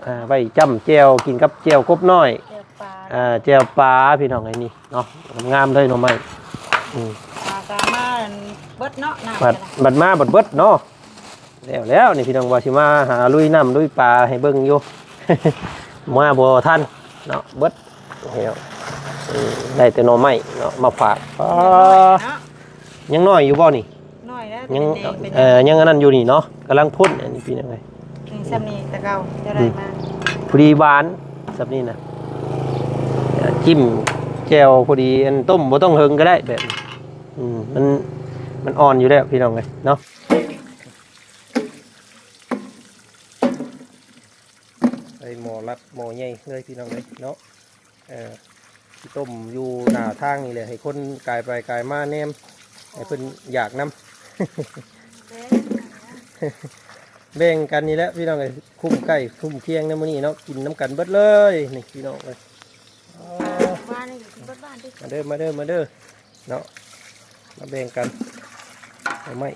ອ່າ ໄວ້ຈ້ຳແຈ່ວ ກິນກັບແຈ່ວກົບນ້ອຍ ແຈ່ວປາ ອ່າ ແຈ່ວປາພີ່ນ້ອງເອີຍ ນີ້ເນາະ ງາມໆເລີຍໜໍ່ໄມ້ ອືມ ປາກະມາເບິດເນາະ ນ້ຳ ບັດ ບັດມາບັດເບິດເນາະ ແລ້ວໆ ນີ້ພີ່ນ້ອງ ວ່າຊິມາຫາລຸຍນ້ຳລຸຍປາໃຫ້ເບິ່ງຢູ່ ມາບໍ່ທັນເນາະ ເບິດ ເອີ ໄດ້ແຕ່ໜໍ່ໄມ້ເນາະ ມາຝາກ ອືມ ເນາະ ຍັງນ້ອຍຢູ່ບໍ່ນີ້? ນ້ອຍແລ້ວ ຍັງ ເປັນແດງ ເອີ ຍັງອັນນັ້ນຢູ່ນີ້ເນາະ ກຳລັງພົ້ນ ອັນນີ້ພີ່ນ້ອງເອີຍ ນີ້ ສ່ຳນີ້ແຕ່ເກົ່າ ຈະໄດ້ມາ ອືມ ພໍດີຫວານ ສ່ຳນີ້ນະ ເອີ ຈິ້ມແຈ່ວພໍດີ ອັນຕົ້ມບໍ່ຕ້ອງເຫິງກໍໄດ້ແບບນີ້ ອືມ ມັນ ມັນອ່ອນຢູ່ແລ້ວພີ່ນ້ອງເອີຍເນາະ ໃສ່ໝໍ້ລັດໝໍ້ໃຫຍ່ເລີຍພີ່ນ້ອງເອີຍເນາະ ເອີ ຊິຕົ້ມຢູ່ໜ້າທາງນີ້ແຫຼະ ໃຫ້ຄົນກາຍໄປກາຍມາແນມ ໃຫ້ເພິ່ນຢາກນຳ ແບ່ງກັນນີ້ແຫຼະພີ່ນ້ອງເອີຍ ຄຸ້ມໃກ້ຄຸ້ມຄຽງໃນມື້ນີ້ເນາະ ກິນນຳກັນເບິດເລີຍນີ້ພີ່ນ້ອງເອີຍ ມາເດີ ມາເດີ ມາເດີເນາະ ມາແບ່ງກັນ ເອົາໄມ້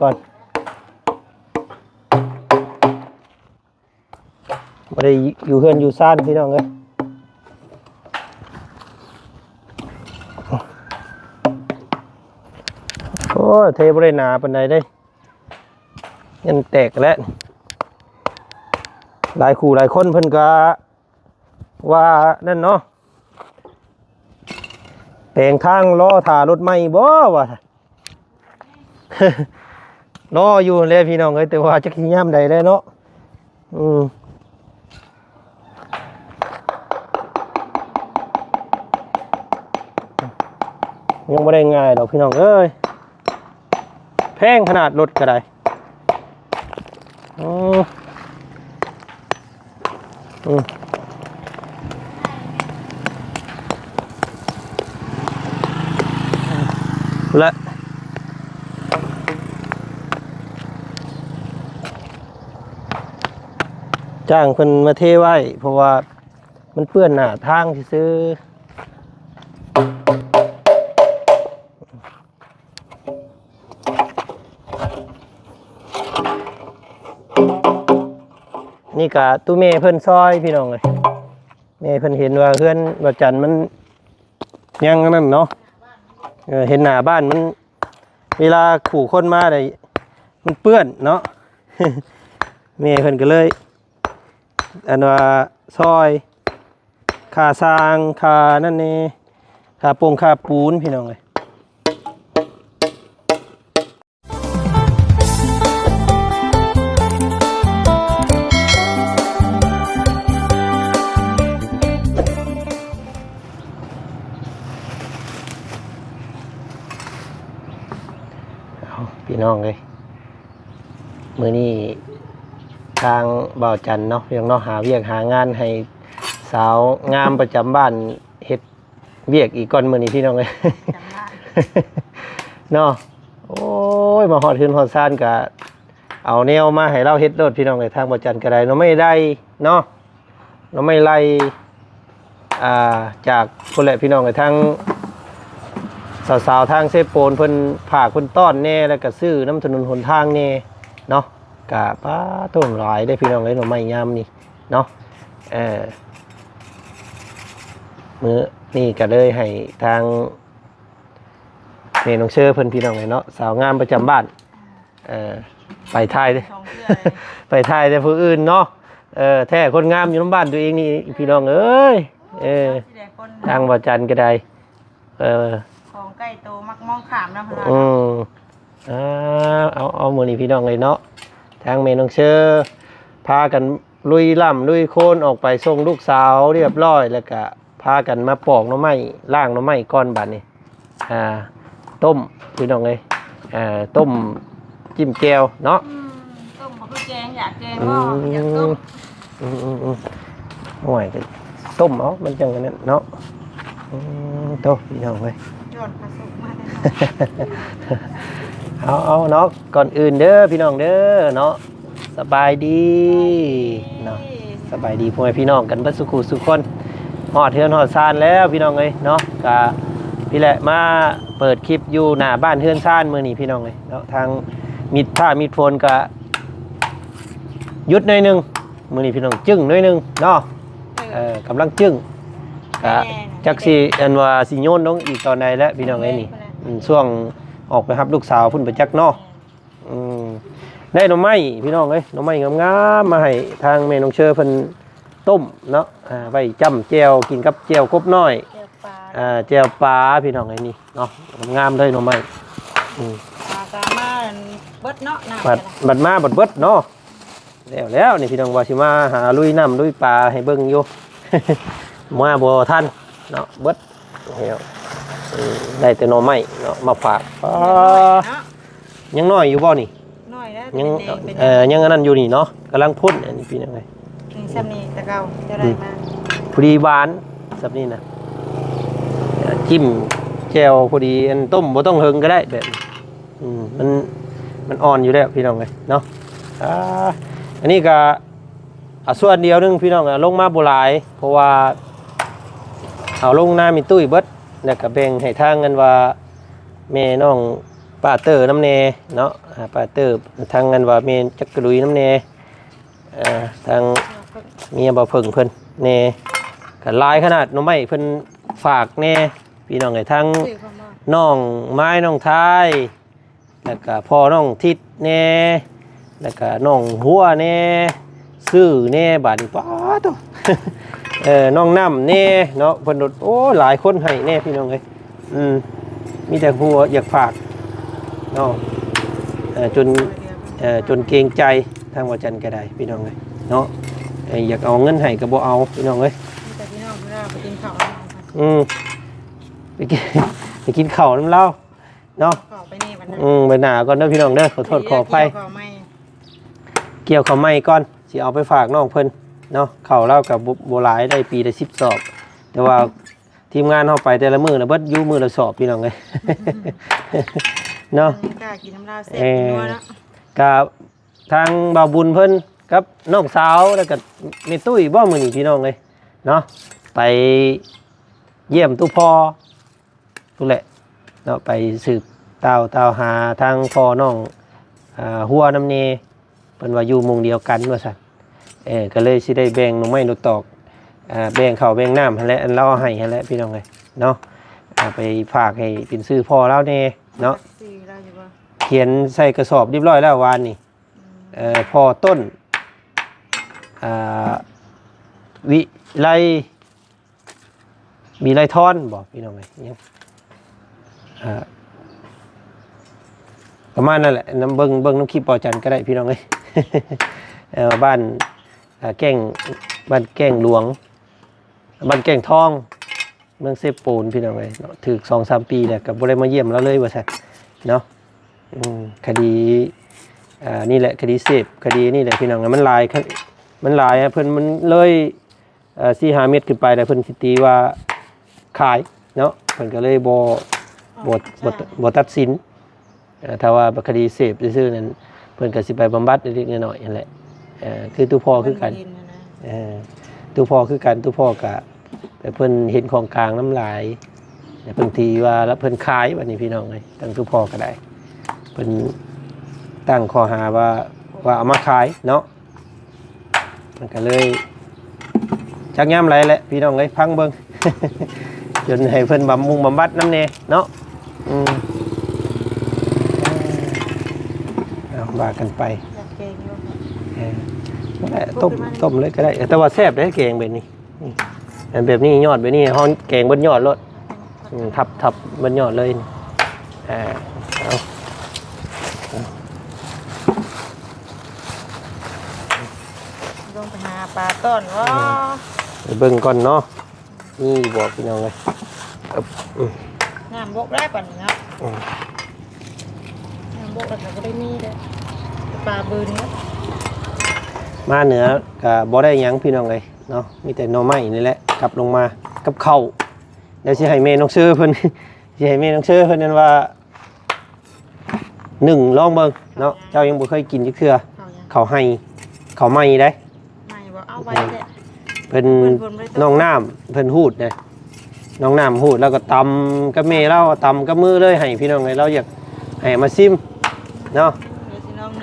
ກ່ອນ ບໍ່ໄດ້ຢູ່ເຮືອນຢູ່ຊານພີ່ນ້ອງເອີຍ ໂອ້ຍ ເທບໍ່ໄດ້ໜາປານໃດເດ້ ຍັງແຕກແລ້ວ ຫຼາຍຄູ່ຫຼາຍຄົນເພິ່ນກະ ວ່ານັ້ນເນາະ ແປງທາງລໍຖ້າລົດໃໝ່ບໍ່ວ່າ ລໍຢູ່ແຫຼະພີ່ນ້ອງເອີຍ ແຕ່ວ່າຈັກຊິຍາມໃດແຫຼະເນາະ ອືມ ຍັງບໍ່ໄດ້ງ່າຍດອກພີ່ນ້ອງເອີຍ ແພງຂະໜາດລົດກໍໄດ້ ອືມ ອືມ ແລະ ຈ້າງເພິ່ນມາເທໄວ້ ເພາະວ່າມັນເປື້ອນໜ້າທາງຊື່ໆ. ນີ້ກະຕູ້ແມ່ເພິ່ນຊ່ອຍພີ່ນ້ອງເອີຍ ແມ່ເພິ່ນເຫັນວ່າເຮືອນບ່າວຈັນມັນຍັງອັນນັ້ນເນາະ ເອີ ເຫັນໜ້າບ້ານມັນ ເວລາຜູ້ຄົນມາໄດ້ ມັນເປື້ອນເນາະ ແມ່ເພິ່ນກໍເລີຍ ອັນວ່າຊ່ອຍ ຄ່າຊ່າງ ຄ່ານັ້ນແດ່ ຄ່າປົງຄ່າປູນ ພີ່ນ້ອງເອີຍ. ເອົາ ພີ່ນ້ອງເອີຍ ມື້ນີ້ທາງບ່າວຈັນເນາະ ພີ່ນ້ອງເນາະ ຫາວຽກຫາງານໃຫ້ສາວງາມປະຈຳບ້ານເຮັດວຽກອີກກ່ອນມື້ນີ້ ພີ່ນ້ອງເອີຍ ເນາະ. ໂອ້ຍ ມາຮອດເຮືອນຮອດຊານກະເອົາແນວມາໃຫ້ລາວເຮັດໂລດ ພີ່ນ້ອງເອີຍ ທາງບ່າວຈັນກະໄດ້ ໜໍ່ໄມ້ໄລ່ເນາະ ໜໍ່ໄມ້ໄລ່ ອ່າ ຈາກພຸ້ນແຫຼະ ພີ່ນ້ອງເອີຍ ທາງສາວໆ ທາງເຊໂປນເພິ່ນຝາກເພິ່ນຕ້ອນແດ່ ແລ້ວກະຊື້ນຳຖະໜົນຫົນທາງແດ່ເນາະ. ກະ ປາໂທ້ ຫຼາຍເດ້ ພີ່ນ້ອງເອີຍ ໜໍ່ໄມ້ຍາມນີ້ເນາະ. ເອີ ມື້ນີ້ກະເລີຍໃຫ້ທາງແມ່ນ້ອງເຊີເພິ່ນ ພີ່ນ້ອງເອີຍເນາະ ສາວງາມປະຈຳບ້ານ ເອີ ໄປຖ່າຍ ສອງເທື່ອເລີຍ ໄປຖ່າຍແຕ່ຜູ້ອື່ນເນາະ. ເອີ ແທ້ຄົນງາມຢູ່ນຳບ້ານຕົວເອງນີ້ ພີ່ນ້ອງເອີຍ. ເອີ ຊິໄດ້ຄົນ ທາງບ່າວຈັນກະໄດ້ ເອີ ຂອງໃກ້ໂຕມັກມອງຂ້າມນຳ ເພິ່ນວ່າ ອືມ ເນາະ. ເອົາ ເອົາ ມື້ນີ້ ພີ່ນ້ອງເອີຍເນາະ ທາງແມ່ນ້ອງເຊີພາກັນລຸຍລ່ຳລຸຍໂຄນອອກໄປສົ່ງລູກສາວຮຽບຮ້ອຍ ແລ້ວກະພາກັນມາປອກໜໍ່ໄມ້ ລ້າງໜໍ່ໄມ້ກ່ອນບາດນີ້. ອ່າ ຕົ້ມ ພີ່ນ້ອງເອີຍ ເອີ ຕົ້ມ ຈິ້ມແຈ່ວເນາະ. ອືມ ຕົ້ມບໍ່ຄືແກງ ຢາກແກງບໍ່ ອືມ ຢາກຕົ້ມ. ອືມໆໆ ໂອ້ຍ ຕົ້ມເອົາ ມັນຈັ່ງອັນນັ້ນເນາະ. ອືມ ໂທ້ ພີ່ນ້ອງເອີຍ ຍ້ອນປະສົບມາແຕ່ ເອົາ ເອົາເນາະ ກ່ອນອື່ນເດີ ພີ່ນ້ອງເດີເນາະ ສະບາຍດີເນາະ ສະບາຍດີພໍ່ແມ່ພີ່ນ້ອງກັນເບິດສູ່ຄູ່ສູ່ຄົນ. ຮອດເຮືອນຮອດຊານແລ້ວ ພີ່ນ້ອງເອີຍເນາະ. ກະ ພີ້ແຫຼະ ມາເປີດຄລິບຢູ່ໜ້າບ້ານເຮືອນຊານມື້ນີ້ ພີ່ນ້ອງເອີຍເນາະ. ທາງມິດຟ້າມິດຝົນກະ ຢຸດໜ້ອຍໜຶ່ງ ມື້ນີ້ພີ່ນ້ອງ ຈຶ້ງໜ້ອຍໜຶ່ງເນາະ. ເອີ ເອີ ກຳລັງຈຶ້ງ ກະ ແມ່ນ ຈັກຊິ ອັນວ່າຊິໂຍນລົງອີກຕອນໃດແຫຼະພີ່ນ້ອງເອີຍນີ້. ແມ່ນ ອືມ ຊ່ວງອອກໄປຮັບລູກສາວພຸ້ນໄປຈັກເນາະ. ແມ່ນ ອືມ ໄດ້ໜໍ່ໄມ້ພີ່ນ້ອງເອີຍ ໜໍ່ໄມ້ງາມໆ ມາໃຫ້ທາງແມ່ນ້ອງເຊີເພິ່ນຕົ້ມເນາະ ອ່າ ໄວ້ຈ້ຳແຈ່ວ ກິນກັບແຈ່ວກົບນ້ອຍ ແຈ່ວປາ ອ່າ ແຈ່ວປາພີ່ນ້ອງເອີຍນີ້ເນາະ. ງາມເລີຍໜໍ່ໄມ້ ອືມ ປາກະມາເບິດເນາະ ນ້ຳ ບັດ ບັດມາບັດເບິດເນາະ. ແລ້ວໆ ນີ້ພີ່ນ້ອງ ວ່າຊິມາຫາລຸຍນ້ຳລຸຍປາໃຫ້ເບິ່ງຢູ່ ມາບໍ່ທັນເນາະ ເບິດແລ້ວ. ເອີ ໄດ້ແຕ່ໜໍ່ໄມ້ເນາະ ມາຝາກ. ອາ ຍັງນ້ອຍຢູ່ບໍ່ນີ້? ນ້ອຍແລ້ວ ຍັງ ເປັນແດງ ເອີ ຍັງອັນນັ້ນຢູ່ນີ້ເນາະ ກຳລັງພົ້ນ. ອັນນີ້ພີ່ນ້ອງເອີຍ ນີ້ ສ່ຳນີ້ແຕ່ເກົ່າຈະໄດ້ມາ ອືມ ພໍດີຫວານສ່ຳນີ້ນະ ເອີ ຈິ້ມແຈ່ວພໍດີ ອັນຕົ້ມບໍ່ຕ້ອງເຫິງກໍໄດ້ແບບນີ້. ອືມ ມັນ ມັນອ່ອນຢູ່ແລ້ວພີ່ນ້ອງເອີຍເນາະ. ອ່າ ອັນນີ້ກະ ອ່າ ສ່ວນດຽວໜຶ່ງພີ່ນ້ອງ ອ່າ ລົງມາບໍ່ຫຼາຍ ເພາະວ່າເອົາລົງນາແມ່ຕຸ້ຍເບິດ ແລ້ວກະແບ່ງໃຫ້ທາງ ອັນວ່າແມ່ນ້ອງປ້າເຕີນຳແດ່ເນາະ ອ່າ ປ້າເຕີ ທາງ ອັນວ່າແມ່ຈັກກະລຸຍນຳແດ່ ເອີ ທາງເມຍບ່າວເຜິ້ງເພິ່ນແດ່. ກະຫຼາຍຂະໜາດ ໜໍ່ໄມ້ເພິ່ນຝາກແດ່ພີ່ນ້ອງເອີຍ ທັງ ຊື້ເຂົ້າມາ ນ້ອງມາຍ ນ້ອງທາຍ ແລ້ວກະພໍ່ນ້ອງທິດແດ່ ແລ້ວກະນ້ອງຫົວແດ່ ຊື່ແດ່ ບາດນີ້ ປາດໂທ້ ເອີ ນ້ອງນ້ຳແດ່ເນາະ. ເພິ່ນ ໂອ້ ຫຼາຍຄົນໃຫ້ແດ່ພີ່ນ້ອງເອີຍ. ອືມ ມີແຕ່ຜູ້ຢາກຝາກເນາະ ເອີ ຈົນ ເອີ ຈົນເກງໃຈທາງວ່າຈັນກໍໄດ້ພີ່ນ້ອງເອີຍເນາະ. ເອີ ຢາກເອົາເງິນໃຫ້ກໍບໍ່ເອົາພີ່ນ້ອງເອີຍ. ມີແຕ່ພີ່ນ້ອງເວລາໄປກິນເຂົ້ານຳ ອືມ ໄປກິນ ໄປກິນເຂົ້ານຳລາວ ເນາະ ເຂົ້າໄປນີ້ບັດນະ. ອືມ ໄປໜ້າກ່ອນເດີພີ່ນ້ອງເດີ ຂໍໂທດຂໍອະໄພ ກ່ຽວເຂົ້າໃໝ່ ກ່ຽວເຂົ້າໃໝ່ກ່ອນ ຊິເອົາໄປຝາກນ້ອງເພິ່ນເນາະ. ເຂົ້າລາວກໍບໍ່ ບໍ່ຫຼາຍ ໄດ້ປີລະສິບສອບ ແຕ່ວ່າທີມງານເຮົາໄປແຕ່ລະມື້ນະ ເບິດຢູ່ມື້ລະສອບພີ່ນ້ອງເອີຍເນາະ. ກາກິນນຳລາວແຊບ ເອີ ເນາະ. ກະທາງບ່າວບຸນເພິ່ນກັບນ້ອງສາວ ແລ້ວກະແມ່ຕຸ້ຍບໍ່ມື້ນີ້ພີ່ນ້ອງເອີຍເນາະ ໄປຢ້ຽມຕູ້ພໍ່ ພຸ້ນແຫຼະເນາະ ໄປສືບຂ່າວຕາມຫາທາງພໍ່ນ້ອງ ອ່າ ຫົວນຳແດ່ ເພິ່ນວ່າຢູ່ໝູ່ດຽວກັນວ່າຊັ້ນ. ເອີ ກໍເລີຍຊິໄດ້ແບ່ງໜໍ່ໄມ້ໜໍ່ຕອກ ອ່າ ແບ່ງເຂົ້າແບ່ງນ້ຳຫັ້ນແຫຼະ ອັນລາວເອົາໃຫ້ຫັ້ນແຫຼະພີ່ນ້ອງເອີຍເນາະ. ອ່າ ໄປຝາກໃຫ້ເປັນຊື່ພໍ່ລາວແດ່ເນາະ ຊື່ລາວຢູ່ບໍ່? ຂຽນໃສ່ກະສອບຮຽບຮ້ອຍແລ້ວວານນີ້. ອືມ ເອີ ພໍ່ຕົ້ນ ອ່າ ວິໄລ ວິໄລທອນບໍພີ່ນ້ອງເອີຍ ຍັງ ອ່າ ປະມານນັ້ນແຫຼະ ນຳເບິ່ງ ເບິ່ງນຳຄລິບບໍ່ຈັນກໍໄດ້ພີ່ນ້ອງເອີຍ. ເອີ ບ້ານ ອ່າ ແກ້ງ ບ້ານແກ້ງຫຼວງ ບ້ານແກ້ງທອງ ເມືອງເຊໂປນພີ່ນ້ອງເອີຍເນາະ. ຖືກສອງສາມປີແລ້ວກໍບໍ່ໄດ້ມາຢ້ຽມລາວເລີຍວ່າຊັ້ນເນາະ. ອືມ ຄະດີ ອ່າ ນີ້ແຫຼະ ຄະດີເສບ ຄະດີນີ້ແຫຼະພີ່ນ້ອງ ມັນຫຼາຍ ມັນຫຼາຍ ເພິ່ນ ມັນເລີຍ ເອີ ສີ່ຫ້າເມັດຂຶ້ນໄປແລ້ວ ເພິ່ນຊິຕີວ່າຂາຍເນາະ ເພິ່ນກໍເລີຍບໍ່ ບໍ່ ບໍ່ ບໍ່ຕັດສິນ. ເອີ ຖ້າວ່າຄະດີເສບຊື່ໆນັ້ນ ເພິ່ນກໍຊິໄປບຳບັດເລັກໆນ້ອຍໆຫັ້ນແຫຼະ. ເອີ ຄືຕູ້ພໍ່ຄືກັນ ເອີ ຕູ້ພໍ່ຄືກັນ ຕູ້ພໍ່ກະ ແຕ່ເພິ່ນເຫັນຂອງກາງນຳຫຼາຍ ແຕ່ເພິ່ນຕີວ່າ ແລ້ວເພິ່ນຂາຍ ບັດນີ້ພີ່ນ້ອງເອີຍ ທາງຕູ້ພໍ່ກໍໄດ້ ເພິ່ນຕັ້ງຂໍ້ຫາວ່າ ວ່າເອົາມາຂາຍເນາະ. ມັນກໍເລີຍຈັກຍາມໃດແຫຼະພີ່ນ້ອງເອີຍ ຟັງເບິ່ງ ຈົນໃຫ້ເພິ່ນບຳລຸງບຳບັດນຳແດ່ເນາະ. ອືມ ເອົາ ວ່າກັນໄປ ຢາກແກງຢູ່ ເອີ ນັ້ນແຫຼະ ຕົ້ມ ຕົ້ມເລີຍກໍໄດ້ ແຕ່ວ່າແຊບເດ້ແກງແບບນີ້. ອືມ ອັນແບບນີ້ ຍອດແບບນີ້ ເຮົາແກງເບິດຍອດໂລດ. ອືມ ທັບ ທັບເບິດຍອດເລີຍ. ອ່າ ເອົາ ລົງໄປຫາປາຕ້ອນບໍ? ອືມ ໄປເບິ່ງກ່ອນເນາະ ມີບໍ່ພີ່ນ້ອງເອີຍ. ອຶບ ອືມ ນ້ຳບົກໄດ້ປານນີ້ເນາະ. ອືມ ນ້ຳບົກແລ້ວກໍບໍ່ໄດ້ມີເດ້ ປາບືນເນາະ. ມາເໜືອກໍບໍ່ໄດ້ຫຍັງພີ່ນ້ອງເອີຍເນາະ ມີແຕ່ໜໍ່ໄມ້ນີ້ແຫຼະ ກັບລົງມາກັບເຂົ້າ. ດຽວຊິໃຫ້ແມ່ນ້ອງເຊີເພິ່ນ ຊິໃຫ້ແມ່ນ້ອງເຊີເພິ່ນນັ້ນວ່າ ໜຶ້ງລອງເບິ່ງເນາະ. ເຈົ້າຍັງບໍ່ເຄີຍກິນຈັກເທື່ອ. ເຂົ້າຫຍັງ? ເຂົ້າໄຮ່ ເຂົ້າໃໝ່ເດ້. ໃໝ່ບໍ່? ເອົາໄວ້ແຫຼະ. ເພິ່ນ ເພິ່ນ ເພິ່ນບໍ່ໄດ້ຕົ້ມ ນ້ອງນ້ຳເພິ່ນຮູດເດ້. ນ້ອງນ້ຳຮູດ ແລ້ວກໍຕຳກັບແມ່ລາວ ຕຳກັບມືເລີຍ ໃຫ້ພີ່ນ້ອງເອີຍ ລາວຢາກໃຫ້ມາຊິມເນາະ.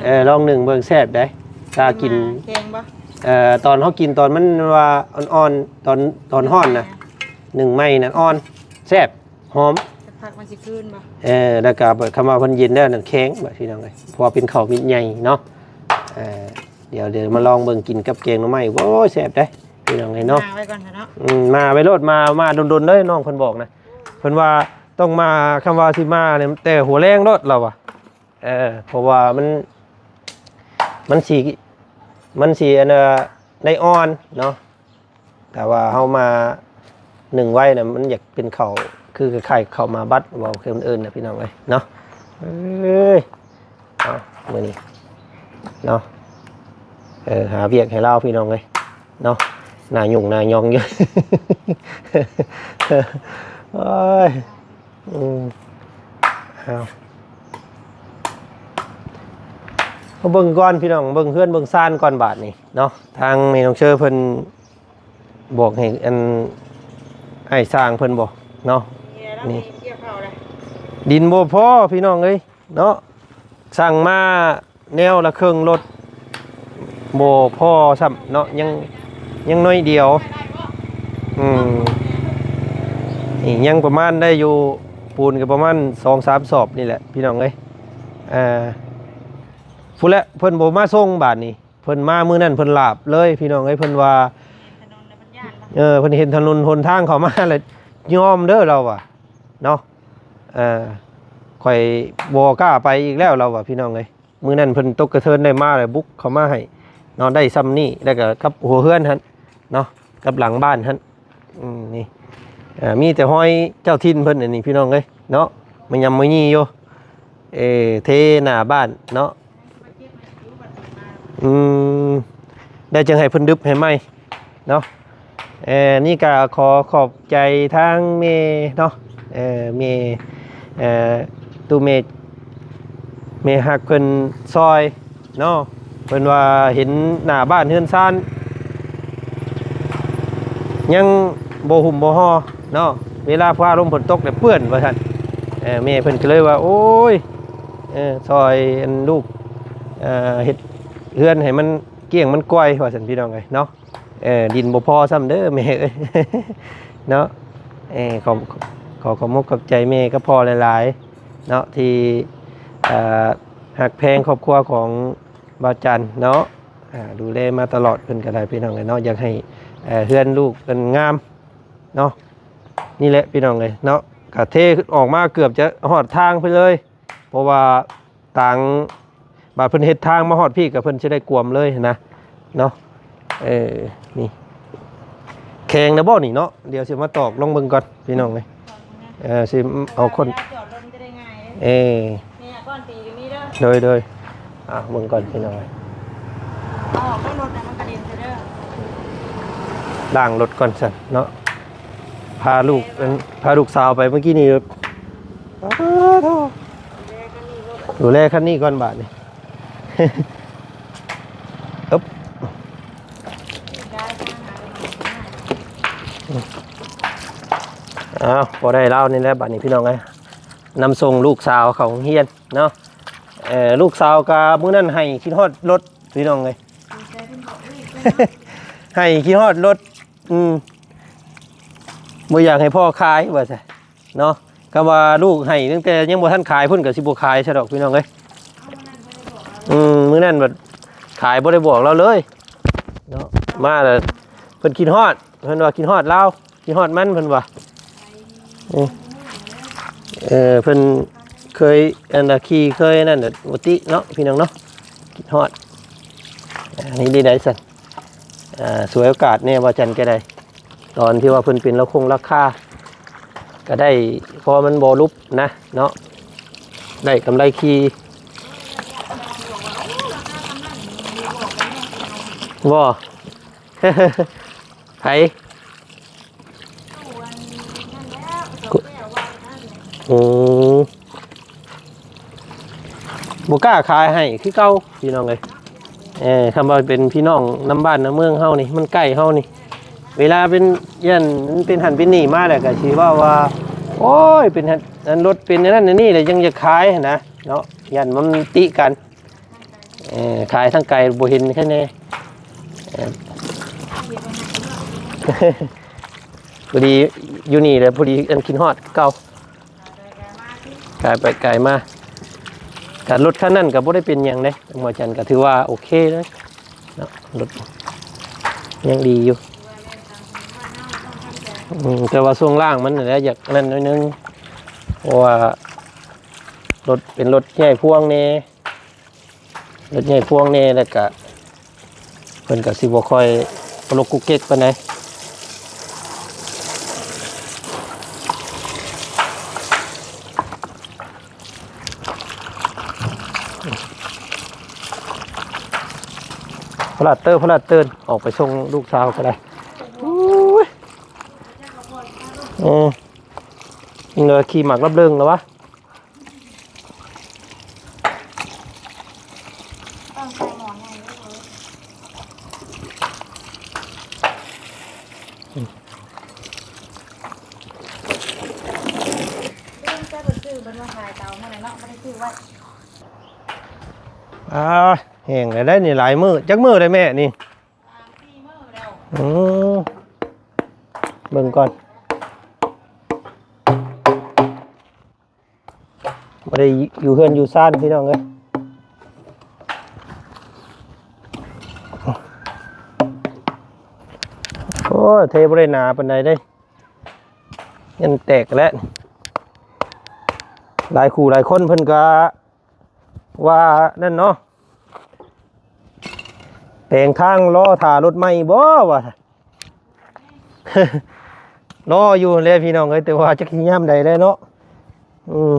ເອີ ລອງໜຶ້ງເບິ່ງ ແຊບເດ້. ຖ້າກິນ ແຂງບໍ່? ເອີ ຕອນເຮົາກິນຕອນມັນວ່າອ່ອນໆ ຕອນ ຕອນຮ້ອນນະ ໜຶ້ງໃໝ່ນັ້ນອ່ອນ ແຊບ ຫອມ ສັກພັກມັນຊິຄືນບໍ່? ເອີ ແລ້ວກໍຄຳວ່າເພິ່ນເຢັນແລ້ວນັ້ນແຂງ ບາດ ພີ່ນ້ອງເອີຍ ເພາະວ່າເປັນເຂົ້າເມັດໃຫຍ່ເນາະ. ເອີ ດຽວ ດຽວມາລອງເບິ່ງກິນກັບແກງໜໍ່ໄມ້ ໂອ້ຍ ແຊບເດ້ ພີ່ນ້ອງເອີຍເນາະ. ຫາໄວ້ກ່ອນເນາະ. ອືມ ຫາໄວ້ໂລດ ມາ ມາດົນໆເດີ ນ້ອງເພິ່ນບອກນະ ເພິ່ນວ່າຕ້ອງມາ ຄຳວ່າຊິມານີ້ແຕ່ຫົວແລງໂລດ ລາວວ່າ. ເອີ ເພາະວ່າມັນ ມັນຊິ ມັນຊິ ອັນ ເອີ ໄດ້ອ່ອນເນາະ. ແຕ່ວ່າເຮົາມາໜຶ້ງໄວ້ນະ ມັນຢາກເປັນເຂົ້າ ຄືຄ້າຍໆເຂົ້າໝາກບັດ ເວົ້າຄືເອີ້ນນະ ພີ່ນ້ອງເອີຍເນາະ. ເອີຍ ເອົາ ມື້ນີ້ເນາະ ເອີ ຫາວຽກໃຫ້ລາວ ພີ່ນ້ອງເອີຍເນາະ. ໜ້າຫຍຸ້ງໜ້າຫຍອງຢູ່ ໂອ້ຍ ອືມ ເອົາ ມາເບິ່ງກ່ອນພີ່ນ້ອງ ເບິ່ງເຮືອນເບິ່ງຊານກ່ອນບາດນີ້ເນາະ. ທາງແມ່ນ້ອງເຊີເພິ່ນບອກໃຫ້ອັນ ອ້າຍຊ່າງເພິ່ນບໍເນາະ ນີ້ ດິນບໍ່ພໍພີ່ນ້ອງເອີຍເນາະ. ສັ່ງມາແນວລະເຄິ່ງລົດ ບໍ່ພໍຊ້ຳເນາະ ຍັງ ຍັງໜ້ອຍດຽວ. ອືມ ນີ້ຍັງປະມານໄດ້ຢູ່ ປູນກໍປະມານສອງສາມສອບນີ້ແຫຼະ ພີ່ນ້ອງເອີຍ. ອ່າ ພຸ້ນແຫຼະ ເພິ່ນບໍ່ມາສົ່ງບາດນີ້ ເພິ່ນມາມື້ນັ້ນເພິ່ນຫຼາບເລີຍ ພີ່ນ້ອງເອີຍ. ເພິ່ນວ່າ ເອີ ເພິ່ນເຫັນຖະໜົນຫົນທາງເຂົ້າມາແລ້ວຍອມເດີ ລາວວ່າເນາະ. ເອີ ຂ້ອຍບໍ່ກ້າໄປອີກແລ້ວ ລາວວ່າ ພີ່ນ້ອງເອີຍ. ມື້ນັ້ນເພິ່ນຕົກກະເທີນໄດ້ມາແລ້ວບຸກເຂົ້າມາໃຫ້ເນາະ ໄດ້ຊ່ຳນີ້ ແລ້ວກໍກັບຫົວເຮືອນຫັ້ນເນາະ ກັບຫຼັງບ້ານຫັ້ນ. ອືມ ນີ້ ເອີ ມີແຕ່ຮອຍເຈົ້າຖິ່ນເພິ່ນອັນນີ້ ພີ່ນ້ອງເອີຍເນາະ ມາຍຳມາຢີ່ຢູ່ ເອີ ເທໜ້າບ້ານເນາະ. ອືມ ແລ້ວຈຶ່ງໃຫ້ເພິ່ນດຶບໃຫ້ໃໝ່ເນາະ. ເອີ ນີ້ກໍຂໍຂອບໃຈທາງແມ່ເນາະ ເອີ ແມ່ ເອີ ຕູ້ແມ່ ແມ່ຮັກເພິ່ນຊ່ອຍເນາະ. ເພິ່ນວ່າເຫັນໜ້າບ້ານເຮືອນຊານຍັງບໍ່ຫຸ້ມບໍ່ຫໍ່ເນາະ ເວລາຟ້າລົມຝົນຕົກແລ້ວເປື້ອນວ່າຊັ້ນ. ເອີ ແມ່ເພິ່ນກໍເລີຍວ່າ ໂອ້ຍ ເອີ ຊ່ອຍອັນລູກ ເອີ ເຮັດເຮືອນໃຫ້ມັນກ້ຽງມັນກ້ອຍວ່າຊັ້ນ ພີ່ນ້ອງເອີຍເນາະ. ເອີ ດິນບໍ່ພໍຊ້ຳເດີແມ່ເອີຍເນາະ. ເອີ ຂໍ ຂໍຂອບມຸກຂອບໃຈແມ່ກັບພໍ່ຫຼາຍໆເນາະ ທີ່ ເອີ ຮັກແພງຄອບຄົວຂອງບ່າວຈັນເນາະ ອ່າ ດູແລມາຕະຫຼອດ. ເພິ່ນກໍໄດ້ ພີ່ນ້ອງເອີຍເນາະ ຢາກໃຫ້ ເອີ ເຮືອນລູກເພິ່ນງາມເນາະ. ນີ້ແຫຼະ ພີ່ນ້ອງເອີຍເນາະ ກະເທອອກມາເກືອບຈະຮອດທາງໄປເລີຍ ເພາະວ່າ ທາງ ບາດເພິ່ນເຮັດທາງມາຮອດພີ້ກໍເພິ່ນຊິໄດ້ກວມເລີຍຫັ້ນນະເນາະ. ເອີ ນີ້ແຂງນະບໍ່ນີ້ເນາະ ດຽວຊິມາຕອກລອງເບິ່ງກ່ອນ ພີ່ນ້ອງເອີຍ. ເອີ ຊິເອົາຄົນ ເອີ ໂດຍ ໂດຍ ອ່າ ເບິ່ງກ່ອນ ພີ່ນ້ອງເອີຍ. ເອົາອອກລົດນະ ມັນກະເດັນເດີ ລ້າງລົດກ່ອນຊັ້ນເນາະ. ພາລູກ ພາລູກສາວໄປເມື່ອກີ້ນີ້ ປາໂທ້ ດູແລຄັນນີ້ກ່ອນບາດນີ້. ອຶບ ອ້າວ ພໍໄດ້ລາວນີ້ແຫຼະບາດນີ້ ພີ່ນ້ອງເອີຍ. ນຳສົ່ງລູກສາວເຂົ້າໂຮງຮຽນເນາະ. ເອີ ລູກສາວກະມື້ນັ້ນໄຫ້ຄິດຮອດລົດ ພີ່ນ້ອງເອີຍ ໄຫ້ຄິດຮອດລົດ. ອືມ ບໍ່ຢາກໃຫ້ພໍ່ຂາຍວ່າຊັ້ນເນາະ. ຄຳວ່າລູກໄຫ້ຕັ້ງແຕ່ຍັງບໍ່ທັນຂາຍພຸ້ນ ກໍຊິບໍ່ຂາຍຊະດອກ ພີ່ນ້ອງເອີຍ. ອືມ ມື້ນັ້ນບັດຂາຍ ບໍ່ໄດ້ບອກລາວເລີຍເນາະ. ມາແລ້ວເພິ່ນຄິດຮອດ ເພິ່ນວ່າຄິດຮອດລາວ ຄິດຮອດມັນ ເພິ່ນວ່າ. ເອີ ເອີ ເພິ່ນເຄີຍ ອັນ ຂີ່ເຄີຍນັ້ນ ບໍ່ຕິເນາະ ພີ່ນ້ອງເນາະ ຄິດຮອດ. ອັນນີ້ດີໄດ໋ຊັ້ນ ອ່າ ສວຍໂອກາດແດ່ ວ່າຈັ່ງໃດກໍໄດ້ ຕອນທີ່ວ່າເພິ່ນເປັນລາຄົງລາຄາ ກໍໄດ້ ເພາະມັນບໍ່ຫຼຸບນະເນາະ ໄດ້ກຳໄລຂີ່ບໍ່? ໃຜ? ໂອ້ ບໍ່ກ້າຂາຍໃຫ້ຄືເກົ່າ ພີ່ນ້ອງເອີຍ. ເອີ ຄຳວ່າເປັນພີ່ນ້ອງນຳບ້ານນຳເມືອງເຮົານີ້ ມັນໃກ້ເຮົານີ້ ເວລາເປັນ ຢ້ານມັນເປັນຫັ້ນເປັນນີ້ມາແລ້ວ ກໍຊິເວົ້າວ່າ ໂອ້ຍ ເປັນຫັ້ນ ອັນລົດເປັນອັນນັ້ນອັນນີ້ແຫຼະ ຍັງຢາກຂາຍຫັ້ນນະເນາະ ຢ້ານມັນຕິກັນ. ເອີ ຂາຍທາງໄກບໍ່ເຫັນແຄ່ແນ່ ເອີ ພໍດີຢູ່ນີ້ແຫຼະ ພໍດີອັນຄິດຮອດເກົ່າ ກາຍໄປກາຍມາ. ກະລົດຄັນນັ້ນກະບໍ່ໄດ້ເປັນຫຍັງເດ້ ໝໍຈັນກະຖືວ່າໂອເຄເລີຍເນາະ ລົດຍັງດີຢູ່ ອືມ ແຕ່ວ່າຊ່ວງລ່າງມັນຫັ້ນແຫຼະ ຢາກນັ້ນໜ້ອຍໜຶ່ງ ເພາະວ່າລົດເປັນລົດໃຫຍ່ພວງແດ່ ລົດໃຫຍ່ພວງແດ່ ແລ້ວກະ ເພິ່ນກະຊິບໍ່ຄ່ອຍກະລຸກກຸກກິກປານໃດ. ພະລາດເຕີ ພະລາດເຕີ ອອກໄປສົ່ງລູກສາວກໍໄດ້. ໂອ້ຍ ເອີ ເອີ ຂີ່ໝາກລັບເລິງແລ້ວວະ. ຕ້ອງໃສ່ໝໍໃຫຍ່ເດີເອີຍ. ລືມແຕ່ເພິ່ນຊື້ເພິ່ນວ່າຂາຍເຕົາມື້ນັ້ນເນາະ ບໍ່ໄດ້ຊື້ໄວ້. ອ່າ ແຫ້ງແລ້ວໄດ໋ນີ້ ຫຼາຍມື້ ຈັກມື້ໄດ້ແມ່ນີ້? ສາມສີ່ມື້ແລ້ວ. ອືມ ເບິ່ງກ່ອນ. ບໍ່ໄດ້ຢູ່ເຮືອນຢູ່ຊານພີ່ນ້ອງເອີຍ. ໂອ້ຍ ເທບໍ່ໄດ້ໜາປານໃດເດ້ ຍັງແຕກແລ້ວ. ຫຼາຍຄູ່ຫຼາຍຄົນເພິ່ນກະວ່ານັ້ນເນາະ ແປງທາງລໍຖ້າລົດໃໝ່ບໍ່ວ່າ. ລໍຢູ່ແຫຼະພີ່ນ້ອງເອີຍ ແຕ່ວ່າຈັກຊິຍາມໃດແຫຼະເນາະ. ອືມ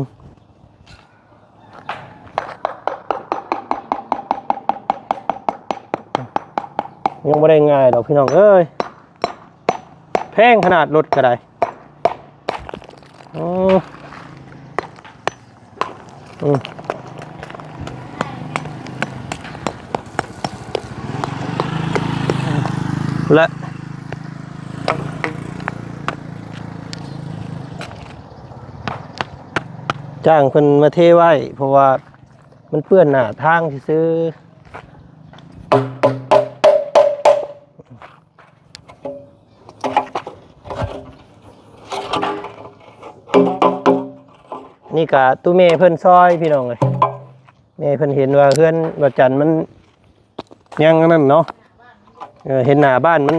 ຍັງບໍ່ໄດ້ງ່າຍດອກພີ່ນ້ອງເອີຍ ແພງຂະໜາດລົດກະໄດ້. ໂອ້ ອືມ ແລະ ຈ້າງເພິ່ນມາເທໄວ້ ເພາະວ່າມັນເປື້ອນໜ້າທາງຊື່ໆ. ນີ້ກະຕູ້ແມ່ເພິ່ນຊ່ອຍພີ່ນ້ອງເອີຍ ແມ່ເພິ່ນເຫັນວ່າເຮືອນບ່າວຈັນມັນຍັງອັນນັ້ນເນາະ ເອີ ເຫັນໜ້າບ້ານມັນ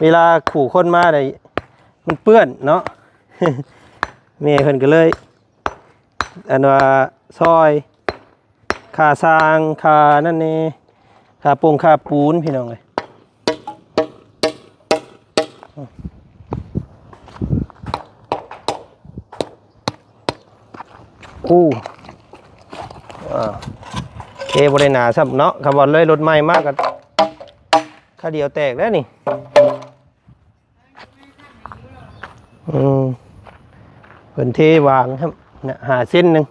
ເວລາຄູ່ຄົນມາໄດ້ມັນເປື້ອນເນາະ ແມ່ເພິ່ນກະເລີຍ ອັນວ່າຊ່ອຍ ຄ່າສ້າງ ຄ່ານັ້ນແດ່ ຄ່າປົງຄ່າປູນ ພີ່ນ້ອງເອີຍ. ໂອ້ ອ່າ ເທບໍ່ໄດ້ໜາຊ້ຳເນາະ ຄັນວ່າເລີຍລົດໃໝ່ມາກະຄາດຽວແຕກແລ້ວນີ້. ອືມ ເພິ່ນເທວາງ ຫ້າເຊັນໜຶ່ງ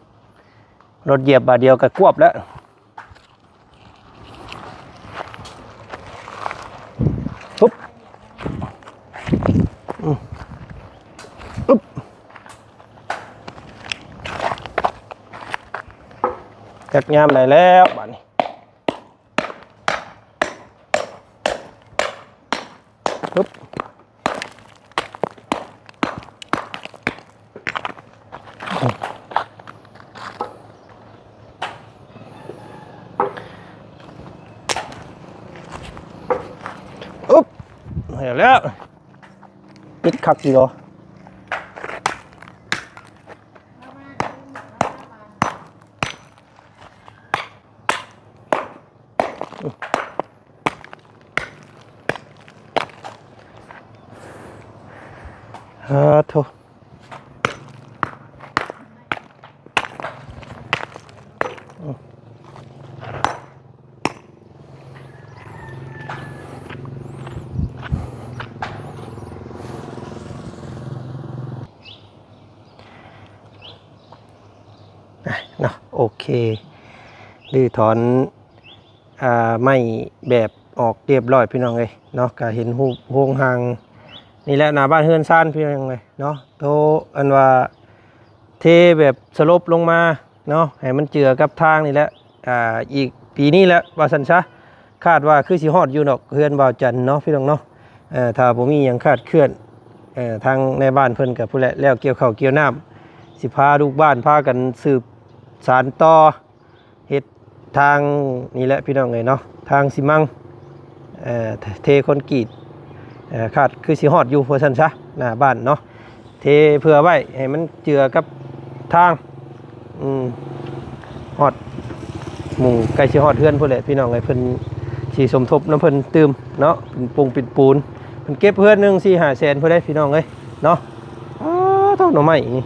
ລົດຢຽບບາດດຽວກະກວບແລ້ວ. ປຶບ ອືມ ປຶບ ຈັກຍາມໃດແລ້ວບາດນີ້. ປຶບ ອຶບ ເຮັດແລ້ວ ຕິດຄັກຢູ່ດອກ. ເອີ ໂທ້ ອ່ະ ເນາະ ໂອເຄ ຮື້ຖອນ ອ່າ ໄມ້ແບບອອກຮຽບຮ້ອຍ ພີ່ນ້ອງເອີຍເນາະ. ກະເຫັນຮູບໂຮງຮ່າງນີ້ແຫຼະ ໜ້າບ້ານເຮືອນຊານ ພີ່ນ້ອງເອີຍເນາະ. ໂທ ອັນວ່າເທແບບສະຫຼົບລົງມາເນາະ ໃຫ້ມັນເຈື່ອກັບທາງນີ້ແຫຼະ. ອ່າ ອີກ ປີນີ້ແຫຼະວ່າຊັ້ນຊະ. ຄາດວ່າຄືຊິຮອດຢູ່ດອກເຮືອນບ່າວຈັນເນາະ ພີ່ນ້ອງເນາະ. ເອີ ຖ້າບໍ່ມີຫຍັງຄາດເຄື່ອນ ເອີ ທາງນາຍບ້ານເພິ່ນກໍພຸ້ນແຫຼະ ແລ້ວກ່ຽວເຂົ້າກ່ຽວນ້ຳ ຊິພາລູກບ້ານພາກັນສືບສານຕໍ່ ເຮັດທາງນີ້ແຫຼະພີ່ນ້ອງເອີຍເນາະ ທາງຊີມັງ ເອີ ເທຄອນກຣີດ ເອີ ຄາດຄືຊິຮອດຢູ່ວ່າຊັ້ນຊະ ໜ້າບ້ານເນາະ ເທເພື່ອໄວ້ໃຫ້ມັນເຈື່ອກັບທາງ ອືມ ຮອດໝູ່ ໃກ້ຊິຮອດເຮືອນພຸ້ນແຫຼະພີ່ນ້ອງເອີຍ ເພິ່ນຊິສົມທົບນຳເພິ່ນຕື່ມເນາະ ເປັນປຸງເປັນປູນ ເພິ່ນເກັບເຮືອນໜຶ່ງສີ່ຫ້າແສນພຸ້ນເດ້ພີ່ນ້ອງເອີຍເນາະ. ອ້າ ເທົ່າໜໍ່ໄມ້ນີ້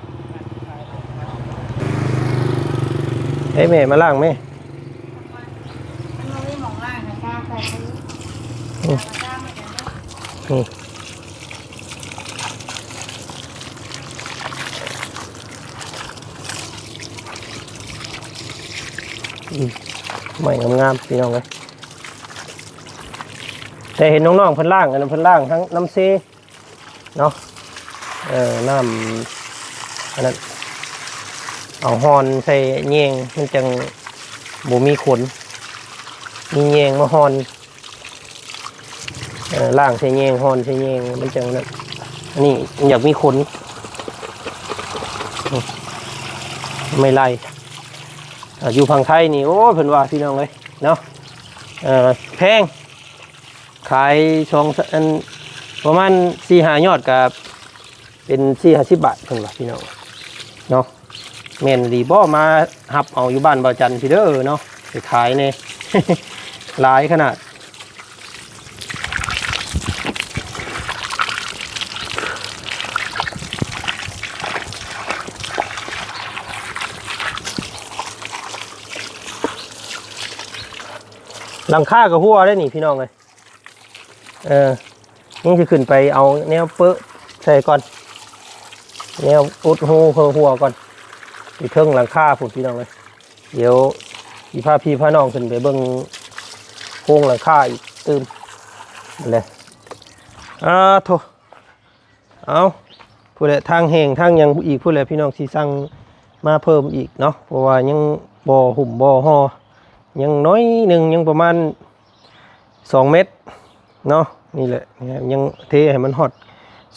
ໃຫ້ແມ່ມາລ້າງແມ່. ມັນບໍ່ມີໝ່ອງລ້າງ ກະຊາກໄປ ອືມ ກະຊາກມາຈັງເນາະ ອືມ ອືມ ໄມ້ງາມໆ ພີ່ນ້ອງເອີຍ. ແຕ່ເຫັນນ້ອງໆເພິ່ນລ້າງ ອັນນັ້ນເພິ່ນລ້າງທັງນ້ຳເຊ ເນາະ ເອີ ນ້ຳອັນນັ້ນ ເອົາຮ່ອນໃສ່ແຍງ ມັນຈັ່ງບໍ່ມີຂົນ ມີແຍງມາຮ່ອນ ເອີ ລ້າງໃສ່ແຍງ ຮ່ອນໃສ່ແຍງ ມັນຈັ່ງນັ້ນ. ອັນນີ້ຢາກມີຂົນ ໄມ້ໄລ່ ເອີ ຢູ່ຝັ່ງໄທນີ້ ໂອ້ຍ ເພິ່ນວ່າ ພີ່ນ້ອງເອີຍ ເນາະ ເອີ ແພງ ຂາຍສອງ ອັນ ປະມານສີ່ຫ້າຍອດ ກະເປັນສີ່ຫ້າສິບບາດ ເພິ່ນວ່າ ພີ່ນ້ອງເນາະ. ແມ່ນອີ່ຫຼີບໍ່? ມາຮັບເອົາຢູ່ບ້ານບ່າວຈັນພີ້ເດີເນາະ ໄປຂາຍແດ່ ຫຼາຍຂະໜາດ. ຫຼັງຄາກໍຮົ່ວໄດ໋ນີ້ ພີ່ນ້ອງເອີຍ. ເອີ ຍັງຊິຂຶ້ນໄປເອົາແນວເປິະໃສ່ກ່ອນ ແນວອຸດຮູເພື່ອຮົ່ວກ່ອນ ຢູ່ເທິງຫຼັງຄາພຸ້ນ ພີ່ນ້ອງເອີຍ. ດຽວຊິພາພີ່ພານ້ອງຂຶ້ນໄປເບິ່ງໂຄງຫຼັງຄາອີກຕື່ມແຫຼະ. ອາໂທ້ ເອົາ ພຸ້ນແຫຼະ ທາງແຫ້ງທາງຫຍັງອີກ ພຸ້ນແຫຼະ ພີ່ນ້ອງ ຊິສັ່ງມາເພີ່ມອີກເນາະ ເພາະວ່າຍັງບໍ່ຫຸ້ມບໍ່ຫໍ່ ຍັງໜ້ອຍໜຶ່ງ ຍັງປະມານສອງແມັດເນາະ. ນີ້ແຫຼະ ຍັງເທໃຫ້ມັນຮອດ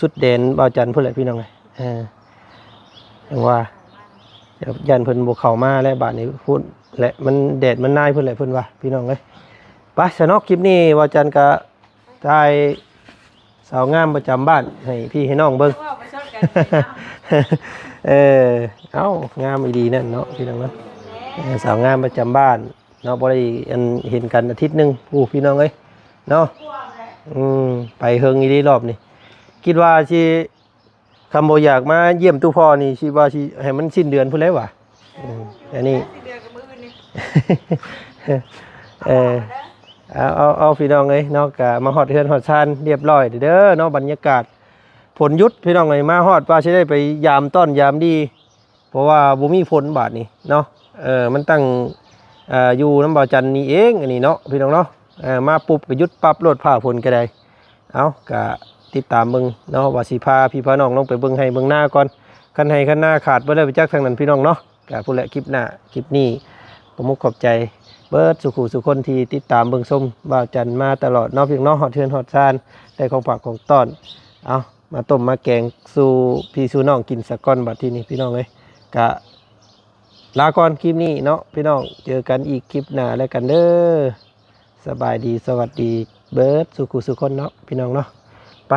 ສຸດແດນບ່າວຈັນພຸ້ນແຫຼະ ພີ່ນ້ອງເອີຍ. ເອີ ຈັ່ງວ່າ ຢ້ານເພິ່ນບໍ່ເຂົ້າມາແລ້ວບາດນີ້ ພຸ້ນແຫຼະ ມັນແດດມັນນາຍພຸ້ນແຫຼະ ເພິ່ນວ່າ ພີ່ນ້ອງເອີຍ. ໄປຊະເນາະ ຄລິບນີ້ບ່າວຈັນກະຖ່າຍ ສາວງາມປະຈຳບ້ານໃຫ້ພີ່ໃຫ້ນ້ອງເບິ່ງ. ເອີ ເອົ້າ ງາມອີ່ຫຼີນັ້ນເນາະ ພີ່ນ້ອງເນາະ. ເອີ ສາວງາມປະຈຳບ້ານເນາະ ບໍ່ໄດ້ ອັນ ເຫັນກັນອາທິດໜຶ່ງ ໂອ້ ພີ່ນ້ອງເອີຍເນາະ. ອືມ ໄປເຮິງອີ່ຫຼີລອບນີ້ ຄິດວ່າຊິ ຄັນບໍ່ຢາກມາຢ້ຽມຕູ້ພໍ່ນີ້ ຊິວ່າຊິໃຫ້ມັນສິ້ນເດືອນພຸ້ນແຫຼະຫວາ. ອືມ ອັນນີ້ ເອີ ເອົາ ເອົາ ເອົາ ພີ່ນ້ອງເອີຍເນາະ ກະມາຮອດເຮືອນຮອດຊານຮຽບຮ້ອຍເດີເນາະ. ບັນຍາກາດຝົນຢຸດ ພີ່ນ້ອງເອີຍ ມາຮອດວ່າຊິໄດ້ໄປຢາມຕ້ອນຢາມດີ ເພາະວ່າບໍ່ມີຝົນບາດນີ້ເນາະ. ເອີ ມັນຕັ້ງ ເອີ ຢູ່ນຳບ່າວຈັນນີ້ເອງ ອັນນີ້ເນາະ ພີ່ນ້ອງເນາະ. ເອີ ມາປຸບກໍຢຸດປັບໂລດ ຟ້າຝົນກໍໄດ້. ເອົາ ກະຕິດຕາມເບິ່ງເນາະ ວ່າຊິພາພີ່ພານ້ອງລົງໄປເບິ່ງໄຮ່ເບິ່ງນາກ່ອນ. ຄັນໄຮ່ຄັນນາຂາດເບິດແລ້ວໄປຈັກທາງນັ້ນ ພີ່ນ້ອງເນາະ. ກະພຸ້ນແຫຼະ ຄລິບໜ້າ ຄລິບນີ້ ຂໍຂອບມຸກຂອບໃຈເບິດສູ່ຄູ່ສູ່ຄົນທີ່ຕິດຕາມເບິ່ງຊົມບ່າວຈັນມາຕະຫຼອດເນາະ ພີ່ນ້ອງເນາະ. ຮອດເຮືອນຮອດຊານ ໄດ້ຂອງຝາກຂອງຕ້ອນ ເອົາ ມາຕົ້ມມາແກງສູ່ພີ່ສູ່ນ້ອງກິນສາກ່ອນ. ບັດທີນີ້ ພີ່ນ້ອງເອີຍ ກະລາກ່ອນຄລິບນີ້ເນາະ ພີ່ນ້ອງ. ເຈີກັນອີກຄລິບໜ້າແລ້ວກັນເດີ. ສະບາຍດີ ສະຫວັດດີເບິດສູ່ຄູ່ສູ່ຄົນເນາະ ພີ່ນ້ອງເນາະ. ໄປ